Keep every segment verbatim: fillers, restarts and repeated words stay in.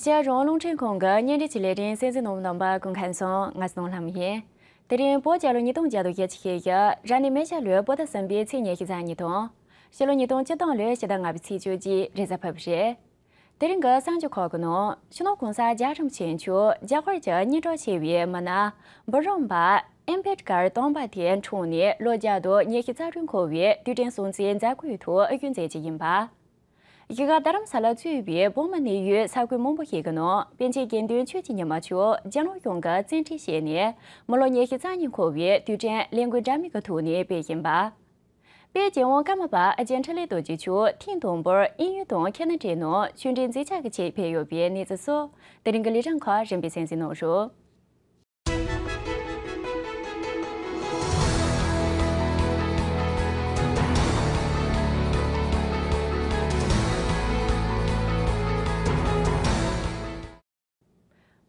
རྒྱལ་གཞུང་རླུང་འཕྲིན་ཁང་གི་བརྙན་འཕྲིན་གྱི་ལས་རིམ་གསན་གཟིགས་གནང་མི་རྣམ་པ་སྐུ་ཁམས་བཟང་། ང་ཚོ་ནོར་ལྷམ་ཡིན། དེ་རིང་བོད་རྒྱལ་ལོ་ཉིས་སྟོང་བརྒྱ་དང་བརྒྱད་ཅུ་ཞེ་བཞི། རབ་གནས་མེ་བྱ་ལོའི་བོད་ཟླ་གསུམ་པའི་ཚེས་ཉི་ཤུ་རྩ་གཉིས་དང་། ཕྱི་ལོ་ཉིས་སྟོང་བཅུ་དང་ལོའི་ཕྱི་ཟླ་ལྔ་པའི་ཚེས་བཅུ་གཅིག་རེས་གཟའ་ཕུར་བུ་རེད། དེ་རིང་གི་གསར་འགྱུར་ཁག་གི་ནང་། སྤྱི་ནོར་༧གོང་ས་༧རྒྱལ་བ་རིན་པོ་ཆེ་མཆོག་རྒྱ་གར་གྱི་སྙན་གྲགས་ཆེ་བའི་མི་སྣ་འབུམ་རམས་པ་ཨེམ་བེད་ཀར་དམ་པ་དེའི་འཁྲུངས་ནས་ལོ་བརྒྱ་དང་ཉི་ཤུ་རྩ་དྲུག་འཁོར་བའི་དུས་དྲན་སྲུང་བརྩིའི་མཛད་སྒོའི་ཐོག་དབུ་བརྙེས་མཛད་ཀྱི་ཡིན་པ། གཞིས་ཀ་རྡ་རམ་ས་ལ་གཙོས་པའི་བོད་མི་གནས་ཡུལ་ས་ཁུལ་མང་པོ་ཞིག་གི་ནང་པཎ་ཆེན་དགེ་འདུན་ཆོས་ཀྱི་ཉི་མ་མཆོག་རྒྱལ་ནང་གཞུང་གི་བཙན་ཁྲིད་བྱས་ནས་མི་ལོ་ཉི་ཤུ་རྩ་གཉིས་འཁོར་བའི་དུས་དྲན་ལས་འགུལ་འདྲ་མིན་གྱི་ཐོག་ནས་སྤེལ་བཞིན་པ། དཔལ་རྒྱལ་དབང་ཀརྨ་པ་ཨ་ཅེ་འཕྲིན་ལས་རྡོ་རྗེ་མཆོག་ཐེངས་དང་པོར་དབྱིན་ཡུལ་དང་ཁེ་ན་ཌའི་ནང་ཆོས་འབྲེལ་མཛད་འཆར་གྱི་ཆེད་ཕེབས་ཡོད་པའི་གནས་ཚུལ་སོགས་དེ་རིང་གི་ལས་རིམ་ཁག་རིམ་པས་གསན་གཟིགས་གནང་རོགས།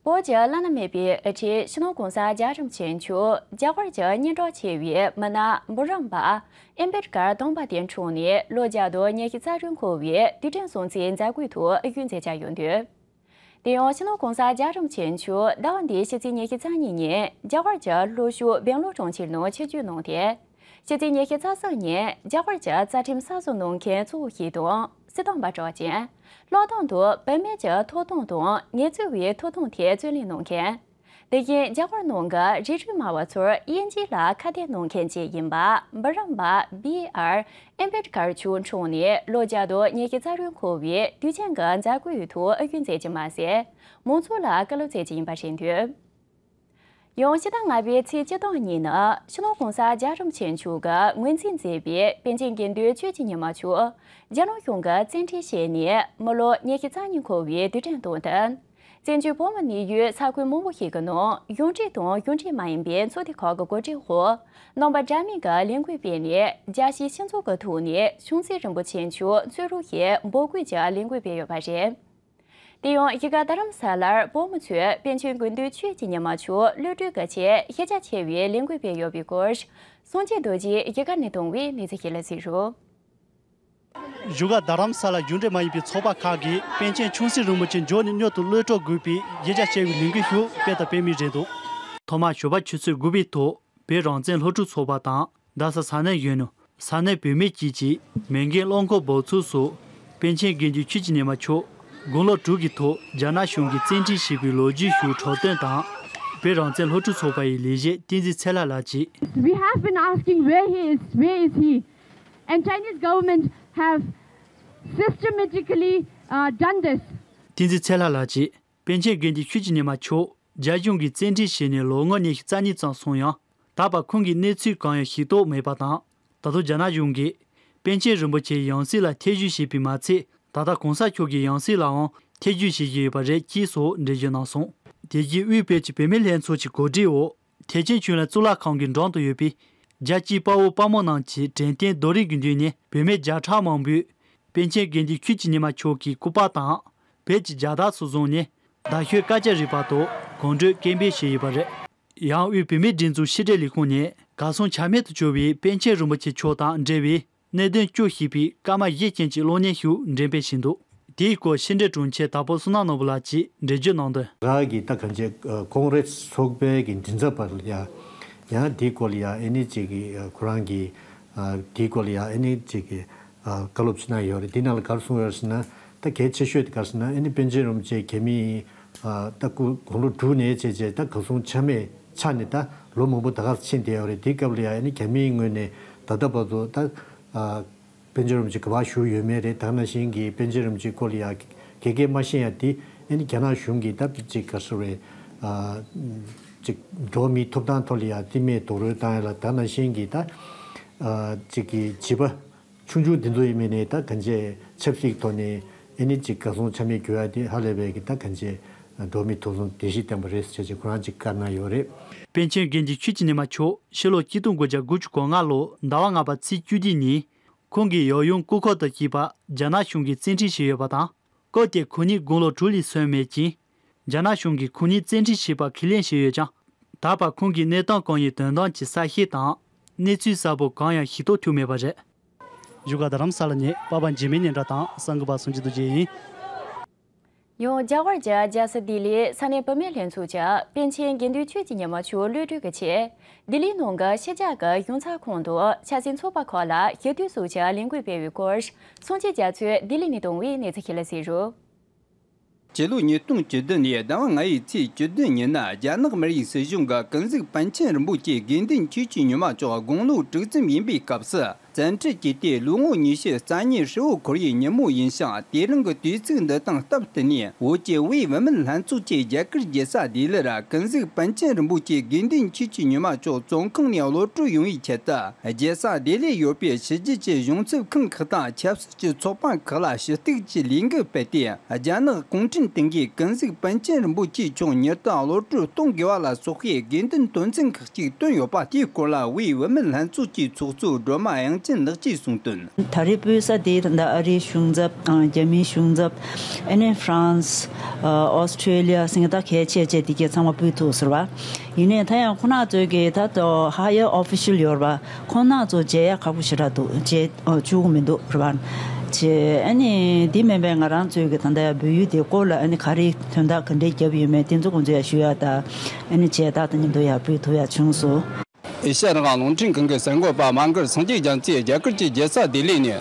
བོད་ཀྱི་བླ་ན་མེད་པའི་དབུ་ཁྲིད་སྤྱི་ནོར་༧གོང་ས་༧རྒྱལ་བ་རིན་པོ་ཆེ་མཆོག་རྒྱ་གར་གྱི་སྙན་གྲགས་ཆེ་བའི་མི་སྣ་འབུམ་རམས་པ་ཨེམ་བེད་ཀར་དམ་པ་དེའི་འཁྲུངས་ནས་ལོ་བརྒྱ་དང་ཉི་ཤུ་རྩ་དྲུག་འཁོར་བའི་དུས་དྲན་སྲུང་བརྩིའི་མཛད་སྒོའི་ཐོག་དབུ་བརྙེས་མཛད་འཆར་ཡོད་འདུག་དེ་ཡང་སྤྱི་ནོར་༧གོང་ས་༧རྒྱལ་བ་རིན་པོ་ཆེ་མཆོག་ཟླ་བ་འདིའི་ཕྱི་ཚེས་ཉི་ཤུ་རྩ་གཉིས་ཉིན་རྒྱ་གར་གྱི་ལྷོ་ཕྱོགས་སྦེང་ལོར་གྲོང་ཁྱེར་ནང་ཆིབས་བསྒྱུར་གནང་སྟེ། ཕྱི་ཚེས་ཉི་ཤུ་རྩ་གསུམ་ཉིན་རྒྱ་གར་གྱི་རྩ་ཁྲིམས་གསར་བཟོ་གནང་མཁན་གཙོ་བོ་ཞིག་དང་སྲིད་དོན་པ་གྲགས་ཅན། ལྷོ་བྱང་དུ་བུད་མེད་ཀྱི་ཐོབ་ཐང་དང་ངལ་རྩོལ་བའི་ཐོབ་ཐང་ཐད་རྩོད་ལེན་གནང་མཁན། དེ་བཞིན་རྒྱ་གར་ནང་གི་རིགས་རུས་སྨྲ་བ་ཚོར་དབྱིན་ཇི་ལ་ཁ་གཏད་གནང་མཁན་བཅས་ཡིན་པ་འབུམ་རམས་པ་བི་ཨར་ཨེམ་བེད་ཀར་མཆོག་འཁྲུངས་ནས་ལོ་བརྒྱ་དང་ཉི་ཤུ་རྩ་དྲུག་འཁོར་བའི་དུས་ཆེན་གྱི་མཛད་སྒོའི་ཐོག་དབུ་བརྙེས་མཛད་ཀྱི་མ་ཟད། མང་ཚོགས་ལ་བཀའ་སློབ་སྩལ་གྱི་ཡིན་པ་རེད་འདུག་ཡང་ཕྱི་ཟླ་ལྔ་པའི་ཚེས་བཅུ་དང་གཉིས་ནི་སྤྱི་ནོར་༧གོང་ས་༧རྒྱལ་བ་རིན་པོ་ཆེ་མཆོག་གིས་ངོས་འཛིན་མཛད་པའི་པཎ་ཆེན་དགེ་འདུན་ཆོས་ཀྱི་ཉི་མ་མཆོག་རྒྱལ་ནང་གཞུང་གིས་བཙན་ཁྲིད་བྱས་ནས་མི་ལོ་ཉི་ཤུ་རྩ་གཉིས་འཁོར་བའི་དུས་དྲན་དང་བསྟུན། བཙན་བྱོལ་བོད་མི་གནས་ཡུལ་ས་ཁུལ་མང་པོ་ཞིག་གི་ནང་གཞུང་འབྲེལ་དང་གཞུང་འབྲེལ་མ་ཡིན་པའི་ཚོགས་སྡེ་ཁག་གི་གོ་སྒྲིག་འོག་རྣམ་པ་འདྲ་མིན་གྱི་ལས་འགུལ་སྤེལ་ནས་རྒྱལ་སྤྱིའི་སྤྱི་ཚོགས་ཀྱི་ཐོག་ནས་ཆུང་སྲིད་རིན་པོ་ཆེ་མཆོག་གཙོས་རུ་ཞེས་འབོད་སྐུལ་གྱི་ལས་འགུལ་སྤེལ་ཡོད་པ་རེད། དེ་ཡང་གཞིས་ཀ་རྡ་རམ་ས་ལར་བོད་མི་ཚོས་པཎ་ཆེན་དགེ་འདུན་ཆོས་ཀྱི་ཉི་མ་མཆོག་གློད་གྲོལ་གྱི་ཆེད་ཤེས་བྱ་ཆེ་བའི་ལས་འགུལ་སྤེལ་ཡོད་པའི་སྐོར། སངས་རྒྱས་རྡོ་རྗེས་གཞིས་ཀ་ནས་བཏང་བའི་གནས་ཚུལ་ཞིག་ལ་གཟིགས་རོགས། གཞིས་ཀ་རྡ་རམ་ས་ལ་གཞུང་འབྲེལ་མ་ཡིན་པའི་ཚོགས་པ་ཁག་གིས་པཎ་ཆེན་ཆུང་སྲིད་རིན་པོ་ཆེ་མགྱོགས་ནས་མྱུར་དུ་གློད་གྲོལ་དགོས་པའི་ཤེས་བྱ་ཆེ་བའི་ལས་འགུལ་ཞིག་སྤེལ་དང་སྤེལ་མུས་རེད་འདུག་ཐོག་མར་ཞོགས་པ་ཆུ་ཚོད་དགུ་པའི་ཐོག་བོད་རང་བཙན་སློབ་ཕྲུག་ཚོགས་པ་དང་རྡ་ས་ས་གནས་གཞོན་ནུ། ས་གནས་བུད་མེད་བཅས་ཀྱིས་མེ་འགན་རླངས་འཁོར་འབབ་ཚུགས་སུ། པཎ་ཆེན་དགེ་འདུན་ཆོས་ཀྱི་ཉི་མ་མཆོག་དགུང་ལོ་དྲུག་གི་ཐོག་རྒྱ་ནག་གཞུང་གིས་བཙན་ཁྲིད་བྱས་པའི་ལོ་རྒྱུས་ཤིག་འཁྲབ་སྟོན་དང་། བོད་རང་བཙན་སློབ་ཕྲུག་ཚོགས་པ་ཡི་ལས་བྱེད་བསྟན་འཛིན་ཚེ་ལྷ་ལགས་ཀྱིས། We have been asking where he is, where is he? And Chinese government have systematically uh, done this. བསྟན་འཛིན་ཚེ་ལྷ་ལགས་ཀྱིས། པཎ་ཆེན་དགེ་འདུན་ཆོས་ཀྱི་ཉི་མ་མཆོག་རྒྱ་གཞུང་གིས་བཙན་ཁྲིད་བྱས་ནས་ལོ་ངོ་ཉི་ཤུ་རྩ་གཉིས་ཙམ་སོང་ཡང་། ད་བར་ཁོང་གི་གནས་ཚུལ་གང་ཡང་ཤེས་རྟོགས་མེད་པ་དང་། ད་དུང་རྒྱ་ནག་གཞུང་གིས་པཎ་ཆེན་རིན་པོ་ཆེའི་ཡང་སྲིད་ལ་ཐེ་བྱུས་བྱས་པས་མ་ཚད། ད་ལྟ་གོང་ས་མཆོག་གི་ཡང་སྲིད་ལའང་ཐེ་བྱུས་བྱེད་བཞིན་ཡོད་པ་རེད་ཅེས་སོགས་འགྲེལ་བརྗོད་གནང་སོང་། དེ་རྗེས་དབུས་བོད་ཀྱི་བུད་མེད་ལྷན་ཚོགས་ཀྱི་གོ་སྒྲིག་འོག་ཐེག་ཆེན་ཆོས་གླིང་གཙུག་ལག་ཁང་གི་འགྲམ་དུ་ཡོད་པའི་རྒྱལ་གཅེས་དཔའ་བོ་དཔའ་མོ་རྣམས་ཀྱི་དྲན་རྟེན་རྡོ་རིང་གི་མདུན་ནས་བུད་མེད་བརྒྱ་ཕྲག་མང་པོས་པཎ་ཆེན་དགེ་འདུན་ཆོས་ཀྱི་ཉི་མ་མཆོག་གི་སྐུ་པར་དང་། བོད་ཀྱི་རྒྱལ་དར་སོགས་བཟུང་ནས་རྡ་ཤོད་དཀར་སྐྱ་རི་བར་དུ་གང་དྲོད་སྐད་འབོད་བྱས་ཡོད་པ་རེད། ཡང་དབུས་བུད་མེད་སྒྲིག་འཛུགས་ཕྱི་དྲིལ་ལས་ཁུངས་ནས་གར་སོང་ཆ་མེད་དུ་གྱུར་བའི་པཎ་ཆེན་རིན་པོ་ཆེ་མཆོག་དང་འབྲེལ་བའི་གནད་དོན་བཅུ་ཞེས་པའི་སྐར་མ་བཞི་ཅན་གྱི་གློག་བརྙན་ཞིག་འགྲེམས་སྤེལ་བྱས་འདུག་དེའི་སྐོར་ཕྱི་འབྲེལ་དྲུང་ཆེ་དྭགས་པོ་བསོད་ནམས་ནོར་བུ་ལགས་ཀྱིས་འགྲེལ་བརྗོད་གནང་དོན། རང་གི་ད་གང་ཅི་ཀོང་རེས་ཚོགས་པའི་གི་མགྲིན་ཚབ་པ་ལ་ཡ། ཡང་དེའི་སྐོར་ལ་ཡ་ཨེ་ནི་ཅིག་གི་ཁོ་རང་གི་དེའི་སྐོར་ལ་ཡ་ཨེ་ནི་ཅིག་གི་བཀའ་སློབ་ཅིག་གནང་ཡོད་རེད། དེ་ནང་ལ་ག་རེ་གསུངས་ཡོད་ཟེར་ན། ད་གལ་ཆེ་ཤོས་དེ་ག་རེ་ཟེར་ན་ཨེ་ནི་པཎ་ཆེན་རིན་པོ་ཆེ་རྒྱ་མིའི་ད་སྐུ་དགུང་ལོ་དྲུག་ནས་བྱས་བྱས་ད་གར་སོང་ཆ་མེད་ཆགས་ནས་ད་ལོ་མང་པོ་ད་ག་ཕྱིན་བསྡད་ཡོད་རེད། དེའི་སྐབས་ལ་ཡ་ཨེ་ནི་རྒྱ་མིའི་ངོས་ནས་ད་ལྟ་བར་དུ་ད། པཎ་ཆེན་རིན་པོ་ཆེ་ག་པར་བཞུགས་ཡོད་མེད་རེད། ད་ནང་བཞིན་གྱི་པཎ་ཆེན་རིན་པོ་ཆེའི་སྐོར་ལ་ཡ་ག་གེ་མ་ཤེས་ཡ་དེ་ཨེ་ནི་རྒྱ་ནག་གཞུང་གིས་ད་ཅིག་ག་རེ་ཟེར་བས་ཅིག་འགྲོ་བ་མིའི་ཐོབ་ཐང་ཐོག་ལ་ཡ་རྩིས་མེད་རྡོག་རོལ་བཏང་ཡ་ལ་ད་ནང་བཞིན་གྱི་ད་ཅིག་གི་བྱིས་པ་ཆུང་ཆུང་འདི་ཚོ་ཡིན་མིན་ནས་ད་གང་ཅི་ཆབ་སྲིད་ཐོག་ནས་ཨེ་ནི་ཅིག་གར་སོང་ཆ་མེད་གྱུར་ཡ་དེ་ཧ་ལས་པའི་གི་ད་གང་ཅི་འགྲོ་བ་མིའི་ཐོབ་ཐང་བརྡལ་བཤིག་བཏང་པ་རེད་ཟེར་བྱས་ཁོ་རང་ཅིག་བཀའ་གནང་ཡོད་རེད། པཎ་ཆེན་དགེ་འདུན་ཆོས་ཀྱི་ཉི་མ་མཆོག་ཕྱི་ལོ་ཆིག་སྟོང་དགུ་བརྒྱ་དགུ་བཅུ་གོ་ལྔ་ལོ་ཟླ་བ་ལྔ་པ་ཚེས་བཅུ་གཅིག་ཉིན། ཁོང་གི་ཡབ་ཡུམ་སྐུ་འཁོར་དང་བཅས་པ་རྒྱ་ནག་གཞུང་གིས་བཙན་ཁྲིད་བྱས་ཡོད་པ་དང་། སྐབས་དེར་ཁོ་གཉིས་དགུང་ལོ་དྲུག་ལས་སོན་མེད་ཅིང་། རྒྱ་ནག་གཞུང་གིས་ཁོ་གཉིས་བཙན་ཁྲིད་བྱས་པ་ཁས་ལེན་བྱས་ཡོད་ཀྱང་། ད་བར་ཁོང་གི་གནས་སྟངས་གང་ཡིན་དོན་དམ་གྱི་གསལ་བཤད་དང་། གནས་ཚུལ་གསལ་པོ་གང་ཡང་ཤེས་རྟོགས་ཐུབ་མེད་པ་རེད། བཞུགས་སྒར་རྡ་རམ་ས་ལ་ནས་པ་ཕ་འཇིགས་མེད་སྙན་གྲགས་དང་གསར་འགོད་པ་སངས་རྒྱས་རྡོ་རྗེ་ཡིན། ཡང་རྒྱ་གར་གྱི་རྒྱལ་ས་ལྡི་ལིའི་ས་གནས་བུད་མེད་ལྷན་ཚོགས་ཀྱིས་པཎ་ཆེན་དགེ་འདུན་ཆོས་ཀྱི་ཉི་མ་མཆོག་གློད་གྲོལ་གྱི་ཆེད། ལྡི་ལིའི་ནང་གི་ཕྱི་རྒྱལ་གྱི་གཞུང་ཚབ་ཁང་དུ་ཆབ་སྲིད་ཚོགས་པ་ཁག་ལ་ཞི་བདེའི་སོགས་ཀྱི་ལས་འགུལ་སྤེལ་བའི་སྐོར། སངས་རྒྱས་རྒྱ་མཚོས་ལྡི་ལི་ནས་བཏང་བའི་གནས་ཚུལ་ཞིག་ལ་གཟིགས་རོགས། སྤྱི་ལོ་ཉིས་སྟོང་བཅུ་བདུན་ནས་ཟླ་བ་ལྔ་ཡི་ཚེས་བཅུ་བདུན་ཉིན་ན་རྒྱ་ནག་མི་རིགས་སྲིད་གཞུང་གིས་ཀུན་གཟིགས་པཎ་ཆེན་རིན་པོ་ཆེ་དགེ་འདུན་ཆོས་ཀྱི་ཉི་མ་མཆོག་དགུང་ལོ་དྲུག་ཙམ་ཡིན་པའི་སྐབས་སུ། བཙན་ཁྲིད་བྱས་ཏེ་ལོ་ངོ་ཉི་ཤུ་རྩ་གཉིས་ཧྲིལ་བོ་འཁོར་བའི་ཉིན་མོ་ཡིན་ཞིང་། དེ་རིང་གི་དུས་ཚིགས་འདི་དང་སྟབས་བསྟུན་ནས། བོད་ཀྱི་དབུས་བུད་མེད་ལྷན་ཚོགས་ཀྱིས་རྒྱ་གར་རྒྱལ་ས་ལྡི་ལི་རུ་ཀུན་གཟིགས་པཎ་ཆེན་རིན་པོ་ཆེ་དགེ་འདུན་ཆོས་ཀྱི་ཉི་མ་མཆོག་བཙོན་ཁང་ནས་གློད་གྲོལ་ཡོང་བའི་ཆེད་དུ། རྒྱལ་ས་ལྡི་ལིར་ཡོད་པའི་ཕྱི་རྒྱལ་གྱི་གཞུང་ཚབ་ཁང་ཁག་དང་ཆབ་སྲིད་ཀྱི་ཚོགས་པ་ཁག་ལ་ཞུ་གཏུག་གི་ལས་འགུལ་སྤེལ་ཏེ། རྒྱ་ནག་གུང་ཁྲན་ཏང་གིས་ཀུན་གཟིགས་པཎ་ཆེན་རིན་པོ་ཆེ་མཆོག་མྱུར་དུ་གློད་གྲོལ་གཏོང་དགོས་པ་ལ་སོགས་པའི་དགོས་འདུན་དོན་ཚན་ཁག་ཅིག་བཏོན་ཡོད་པ། དེའི་སྐོར་ལ་དབུས་བུད་མེད་ལྷན་ཚོགས་ཀྱི་ཚོགས་གཙོ་སྒྲོལ་མ་དབྱངས་ཅན་ལགས་ཀྱིས་གསུངས་དོན། ད་རེས་སྤོས་ས་དེ་ད་ལྟ་ཨ་རིའི་གཞུང་ཚབ་དང་རྒྱ་མིའི་གཞུང་ཚབ། ཨ་ནི་ཧྥ་རན་སི། ཨོ་སི་ཁྲེ་ལི་ཡ་ཟེར་མཁན་ད་གལ་ཆེ་ཆེ་དེ་གས་ཚང་མ་སྤོས་ཐུབ་ཟེར་བ། ཡིན་ནའི་ད་ཡང་ཁོ་ན་ཚོས་ཀྱི་ད་ལྟ་higher official ཡོད་རེད་བ། ཁོང་ཚོ་མཇལ་ཡ་ཁག་པོ་ཞེ་དྲག་འདུག་མཇལ་བཅུག་གི་མི་འདུག་རེད་བ། བྱས་ཨ་ནི་འདི་མིན་པའི་ང་རང་ཚོའི་གི་ད་ལྟ་ཡ་བོད་ཡུལ་དེ་སྐོར་ལ་ཨ་ནི་ག་རེ་དོན་དག་ག་འདྲས་བརྒྱབ་ཡོད་མེད་དེ་ཚོ་ཁོང་ཚོ་ཡ་ཞུ་ཡ་ད། ཨ་ནི་བྱས་ད་ད་མཉམ་དུ་ཡ་སྤོས་ཐུབ་ཡ་བྱུང་སོང་། ཨེ་ཤ་ཡ་རང་དབང་རླུང་འཕྲིན་ཁང་གི་གསར་འགོད་པ་མ་མགར་སངས་རྒྱས་རྒྱ་མཚོས་རྒྱ་གར་གྱི་རྒྱལ་ས་ལྡི་ལི་ནས།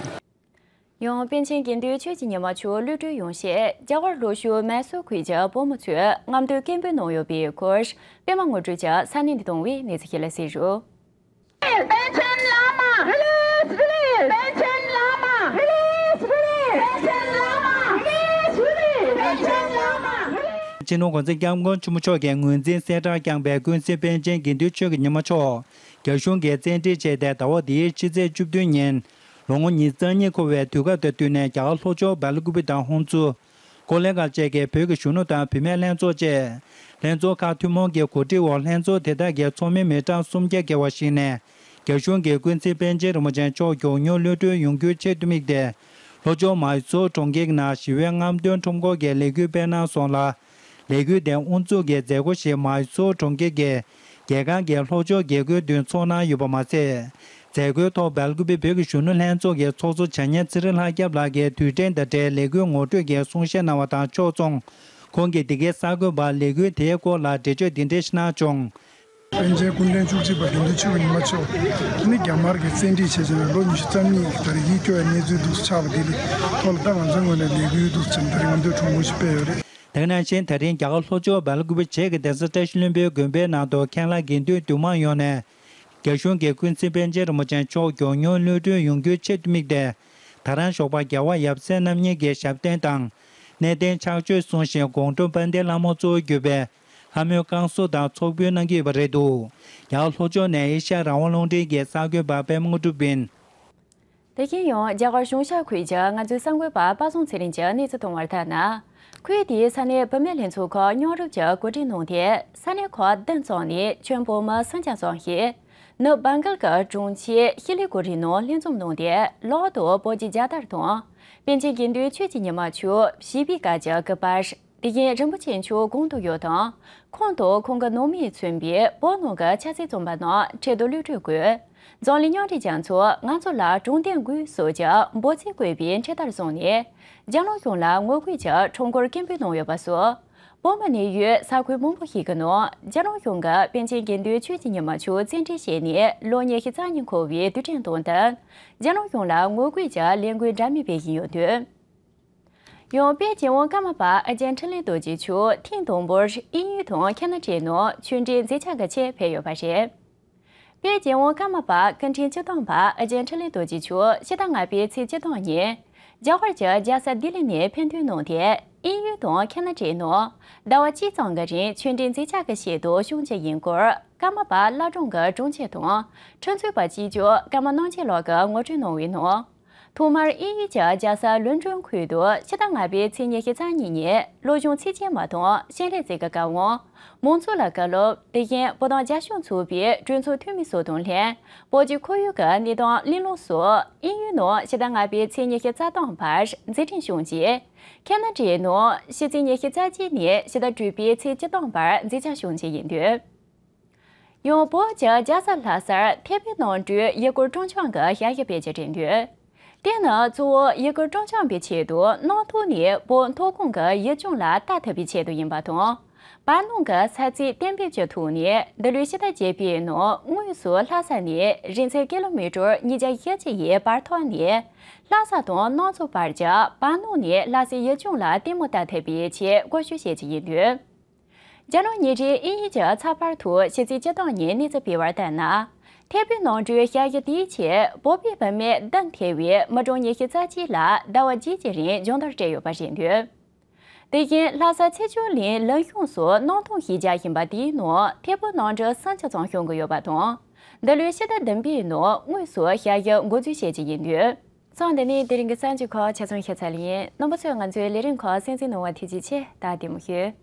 ཡང་པཎ་ཆེན་དགེ་འདུན་ཆོས་ཀྱི་ཉི་མ་མཆོག་གློད་གྲོལ་ཡོང་ཆེད་རྒྱ་གར་ལྷོ་ཕྱོགས་མཱི་སོར་ཁུལ་གྱི་བོད་མི་ཚོས་རྔམ་སྟོན་སྐད་འབོད་གནང་ཡོད་པའི་སྐོར། པད་མ་དངོས་གྲུབ་ཀྱིས་ས་གནས་ནས་བཏང་བའི་གནས་ཚུལ་ཞིག་ལ་གཟིགས་རོགས། པཎ་ཆེན་བླ་མ། Release, release. པཎ་ཆེན་བླ་མ། Release, release. པཎ་ཆེན་བླ་མ། Release, release. པཎ་ཆེན་བླ་མ། སྤྱི་ནོར་༸གོང་ས་༸སྐྱབས་མགོན་ཆེན་པོ་མཆོག་གིས་ངོས་འཛིན་གསལ་བསྒྲགས་བསྐྱངས་པའི་ཀུན་གཟིགས་པཎ་ཆེན་དགེ་འདུན་ཆོས་ཀྱི་ཉི་མ་མཆོག་རྒྱ་གཞུང་གིས་བཙན་ཁྲིད་བྱས་ཏེ་ཟླ་བ་འདིའི་ཕྱི་ཚེས་བཅུ་བདུན་ཉིན། ལོ་ངོ་ཉི་ཤུ་རྩ་གཉིས་འཁོར་བའི་དུས་སྐབས་དང་བསྟུན་ནས་རྒྱ་གར་ལྷོ་ཕྱོགས་སྦེལ་ཀུ་པེ་དང་ཧོན་སུར། ཀོ་ལེ་གྷལ་བཅས་ཀྱི་བོད་ཀྱི་གཞོན་ནུ་དང་བུད་མེད་ལྷན་ཚོགས་བཅས། ལྷན་ཚོགས་ཁག་ཐུན་མོང་གི་གོ་སྒྲིག་འོག་ལྷན་ཚོགས་དེ་དག་གི་ཚོགས་མི་མི་གྲངས་སུམ་བརྒྱ་བརྒལ་བ་ཞིག་ནས། རྒྱ་གཞུང་གིས་ཀུན་གཟིགས་པཎ་ཆེན་རིན་པོ་ཆེ་མཆོག་མགྱོགས་མྱུར་གློད་གྲོལ་ཡོང་རྒྱུའི་ཆེད་དུ་དམིགས་ཏེ། ལྷོ་ཕྱོགས་མཱི་སོར་གྲོང་ཁྱེར་ནང་ཞི་བའི་རྔམ་སྟོན་ཁྲོམ་སྐོར་གྱི་ལས་འགུལ་སྤེལ་གནང་སོང་ལ། ལས་འགུལ་དེ་དབུ་འཛུགས་ཀྱི་མཛད་སྒོ་ཞིག་མཱི་སོར་གྲོང་ཁྱེར་གྱི་རྒྱལ་ཁང་གི་ལྷོ་ཕྱོགས་རྒྱལ་སྒོའི་མདུན་ཚོགས་གནང་ཡོད་པ་མ་ཟད། མཛད་སྒོའི་ཐོག་སྦེལ་ཀུ་པེ་བོད་ཀྱི་གཞོན་ནུ་ལྷན་ཚོགས་ཀྱི་ཚོགས་གཙོ་བྱ་ཉན་ཚེ་རིང་ལྷ་སྐྱབས་ལགས་ཀྱིས་དུས་དྲན་དང་འབྲེལ་ལས་འགུལ་ངོ་སྤྲོད་ཀྱི་གསུང་བཤད་གནང་བ་དང་ཕྱོགས་མཚུངས། ཁོང་གིས་འདི་གའི་གསར་འགོད་པར་ལས་འགུལ་དེའི་སྐོར་ལ་འགྲེལ་བརྗོད་འདི་འདྲ་ཞིག་གནང་བྱུང་། པཎ་ཆེན་སྐུ་ཕྲེང་བཅུ་གཅིག་པ་དགེ་འདུན་ཆོས་ཀྱི་ཉི་མ་མཆོག་ནི་རྒྱ་དམར་གྱིས་བཙན་ཁྲིད་བྱས་བྱས་ནས་ལོ་ཉི་ཤུ་རྩ་གཉིས་ཀྱི་ད་རེས་ཡིད་སྐྱོ་བའི་གནས་ཚུལ་འདུག་ཆགས་པ་དེ་ལས་ཐོག་ལ་ད་ང་ཚོའི་ངོས་ནས་ལས་འགུལ་འདུག་ཅིག་ད་རེས་ངོ་སྤྲོད་གྲུང་པོ་ཞིག་སྤེལ་ཡོད་རེད། དེ་ནང་བཞིན་ད་རིང་རྒྱ་གར་ལྷོ་ཕྱོགས་སྦེལ་ཀུ་པེ་བྱེས་ཀྱི་གདན་ས་བཀྲ་ཤིས་ལྷུན་པོའི་དགོན་པའི་ནང་དུ་མཁན་བླ་དགེ་འདུན་འདུས་མང་ཡོངས་ནས། རྒྱ་གཞུང་གིས་ཀུན་གཟིགས་པཎ་ཆེན་རིན་པོ་ཆེ་མཆོག་མགྱོགས་མྱུར་གློད་གྲོལ་ཡོང་རྒྱུའི་ཆེད་དུ་དམིགས་ཏེ། ད་རང་ཞོགས་པ་རྒྱལ་བ་ཡབ་སྲས་རྣམ་གཉིས་ཀྱི་ཞབས་བརྟན་དང་། གནས་བརྟན་ཕྱག་མཆོད་གསུངས་ཤིང་དགོང་དྲོ་དཔལ་ལྡན་ལྷ་མོ་གཙོ་བོར་གྱུར་པའི་ལྷ་མོའི་བསྐང་གསོ་དང་ཚོགས་ཕུད་གནང་གི་ཡོད་པ་རེད་འདུག་རྒྱ་གར་ལྷོ་ཕྱོགས་ནས་ཨེ་ཤ་ཡ་རང་དབང་རླུང་འཕྲིན་གྱི་གསར་འགོད་པ་པད་མ་དངོས་གྲུབ་ཡིན། དེ་བཞིན་ཡང་རྒྱ་གར་གཞུང་ཤར་ཁུལ་གྱི་ང་ཚོའི་གསར་འགོད་པ་པ་སངས་ཚེ་རིང་གྱིས་གནས་ཚུལ་བཏང་བར་ལྟར་ན། ཁུལ་དེའི་ས་གནས་བུད་མེད་ལྷན་ཚོགས་ཁག་མཉམ་རུབ་ཀྱིས་གོ་སྒྲིག་གནང་སྟེ། ས་གནས་ཁག་བདུན་ཙམ་ནས་ཁྱོན་བོད་མི་སུམ་བརྒྱ་ཙམ་ཞིག་ནུབ་བྷང་གལ་གྱི་གྲོང་ཁྱེར་ཤི་ལི་གུ་རི་ནང་ལྷན་འཛོམས་གནང་སྟེ། ལོག་ཏུ་བོད་ཀྱི་རྒྱལ་དར་དང་། པཎ་ཆེན་དགེ་འདུན་ཆོས་ཀྱི་ཉི་མ་མཆོག་ཞི་བའི་སྐད་ཀྱི་སྐུ་པར། དེ་བཞིན་རིན་པོ་ཆེ་མཆོག་གོང་དུ་ཡོད་དང་། ཁོང་དང་ཁོང་གི་ནང་མིས་མཚོན་པའི་བོད་ནང་གི་ཆབ་སྲིད་བཙོན་པ་རྣམས་འཕྲལ་དུ་གློད་གྲོལ་དགོས། འཛམ་གླིང་མཉམ་འབྲེལ་རྒྱལ་ཚོགས་ང་ཚོ་ལ་དྲང་བདེན་དགོས་སོགས་ཀྱི་འབོད་ཚིག་བཀོད་པའི་འཕྲེད་དར་བཟུང་ནས། རྒྱལ་ནང་གཞུང་ལ་ངོ་རྒོལ་གྱི་ཁྲོམ་སྐོར་སྐད་འབོད་གནང་ཡོད་པ་སོགས། བོད་མི་གནས་ཡུལ་ས་ཁུལ་མང་པོ་ཞིག་གི་ནང་རྒྱལ་ནང་གཞུང་གིས་པཎ་ཆེན་དགེ་འདུན་ཆོས་ཀྱི་ཉི་མ་མཆོག་བཙན་ཁྲིད་བྱས་ནས་ལོ་ཉི་ཤུ་རྩ་གཉིས་འཁོར་བའི་དུས་དྲན་དང་བསྟུན། རྒྱལ་ནང་གཞུང་ལ་ངོ་རྒོལ་གྱི་ལས་འགུལ་འདྲ་མིན་སྤེལ་བཞིན་ཡོད་དུས། ཡང་དཔལ་རྒྱལ་དབང་ཀརྨ་པ་ཨ་ཅེ་འཕྲིན་ལས་རྡོ་རྗེ་མཆོག་ཐེངས་དང་པོར་དབྱིན་ཡུལ་དང་ཁ་ན་ཌའི་ནང་ཆོས་འབྲེལ་མཛད་འཆར་གྱི་ཆེད་ཕེབས་ཡོད་པ་རེད། དཔལ་རྒྱལ་དབང་ཀརྨ་པ་སྐུ་ཕྲེང་བཅུ་ཐམ་པ་ཨ་ཅེ་འཕྲིན་ལས་རྡོ་རྗེ་མཆོག་ཕྱི་ཟླ་ལྔ་པའི་ཚེས་བཅུ་དང་གཉིས། རྒྱ་གར་གྱི་རྒྱལ་ས་ལྡི་ལི་ནས་ཕེབས་ཐོན་གནང་སྟེ། དབྱིན་ཡུལ་དང་ཁ་ན་ཌའི་ནང་ཟླ་བ་གཅིག་ཙམ་གྱི་རིང་ཆོས་འབྲེལ་མཛད་འཆར་གྱི་ཆེད་དུ་ཞུང་ཅི་ཡིན་སྐོར་ཀརྨ་པ་བླ་བྲང་གི་དྲུང་ཆེ་དང་། ཁྲིམས་རྩོད་པ་སྤྱི་ཁྱབ་ཀརྨ་རྣམ་རྒྱལ་ལགས་ཀྱིས་ངོ་སྤྲོད་གནང་བའི་ནང་། ཐོག་མར་དབྱིན་ཡུལ་གྱི་རྒྱལ་ས་ལོན་ཀྲོན་ཁུལ་དུ་ཕྱི་ཟླ་ལྔ་པའི་ཚེས་ཉི་ཤུ་རྩ་གཉིས་ཉིན་སློབ་སྦྱོང་ཚིགས་བཅད་མ་དང་ཕྱག་ལས་མཛད་ཀྱི་སྐབས། མང་ཚོགས་ལ་བཀའ་སློབ། དེ་བཞིན་བོད་དོན་རྒྱབ་སྐྱོར་ཚོགས་པའི་གྲོས་ཚོགས་འཐུས་མི་སོགས་དང་ལྷན། བོད་ཀྱི་ཁོར་ཡུག་གི་གནས་སྟངས་གླེང་སློང་སོགས་དབྱིན་ཡུལ་ནང་ཕྱི་ཟླ་ལྔ་པའི་ཚེས་ཉི་ཤུ་རྩ་སྟོང་བར་མཛད་འཕྲིན་ཞུང་ཅི། ཁ་ན་ཌའི་ནང་ཕྱི་ཚེས་ཉི་ཤུ་རྩ་གཅིག་ནས་ཕྱི་ཟླ་དྲུག་པའི་ཚེས་བཅུ་སྟོང་བར་མཛད་འཆར་ཞུང་ཅི་ཡིན་དུས། ཡང་བོད་ཀྱི་རྒྱལ་ས་ལྷ་སར་ཐེ་བའི་ནང་འགྲོའི་ཡུལ་སྐོར་སྤྲོ་འཆམ་གྱི་ཞལ་བཞེས་སྤེལ་རྒྱུ་དྲན་དུས། དེ་ནི་གཙོ་བོ་ཡུ་གུར་སྲུང་སྐྱོབ་པའི་ཆེད་དུ་གནམ་ཐོག་ནས་བོད་མཐོ་སྒང་གི་ཡུལ་ལྗོངས་ལ་ལྟ་ཐུབ་པའི་ཆེད་དུ་ཡིན་པ་དང་། བར་སྣང་གི་ས་ཚིགས་གཏན་འབེབས་ཀྱི་ཐོག་ནས་འདི་ལོའི་ཕྱི་ཟླ་བརྒྱད་པའི་ནང་དངོས་སུ་ལྷ་ས་ནས་རིང་ཚད་ཀི་ལོ་མི་ཊར་ཉིས་བརྒྱ་ཞེ་གཅིག་ཡི་བར་ཐོག་ནས། ལྷ་ས་དང་གནམ་མཚོ་བར་གྱི་བར་སྣང་ནས་ལྷ་སའི་ཡུལ་ལྗོངས་ལ་ལྟད་མོ་ལྟ་ཐུབ་པའི་ཆེད་བཀོད་ཞིབ་བྱེད་ཀྱི་ཡིན་འདུག་རྒྱ་ནག་ཉིན་རེའི་དབྱིན་ཡིག་གི་ཚགས་པར་ཐོག་ཕྱི་ཚེས་བཅུ་དང་གཉིས་གནས་ཚུལ་སྤེལ་བར་ལྟར་ན། ཐད་འཕུར་གནམ་གྲུའི་ཞབས་ཞུ་དེའི་ཆེད་བོད་པའི་བུད་མེད་བདུན་ཐེ་བའི་མི་གྲངས་ཉི་ཤུ་རྩ་གཅིག་ལ་ཟླ་བ་གཅིག་གི་རིང་སྦྱོང་བརྡར་སྤྲད་ཡོད་པ་རེད་འདུག་དེ་བཞིན་ལྷ་ས་ཚེ་མཆོག་གླིང་ལིན་གཤོང་སོགས་གནམ་ཐང་བཞི་བརྒྱ་ཡིན་པ་དེའི་ནང་ཐད་འཕུར་གནམ་གྲུ་སུམ་ཅུ་ཙམ་ཤོང་གི་ཡོད་པ་དང་། འདི་ལོའི་ཕྱི་ཟླ་བདུན་པའི་ནང་དངོས་སུ་ཞབས་ཞུ་འགོ་འཛུགས་བྱེད་ཀྱི་ཡིན་འདུག་ཚང་འདི་ནས་དེ་རིང་གི་གསར་འགྱུར་ཁག་ཆ་ཚང་ཤེས་ཚར་ཡིན། རྣམ་པ་ཚོས་ང་ཚོའི་ལས་རིམ་ཁག་གསན་གཟིགས་གནང་བར་ཐུགས་རྗེ་ཆེ། ད་བདེ་མོ་བྱོས།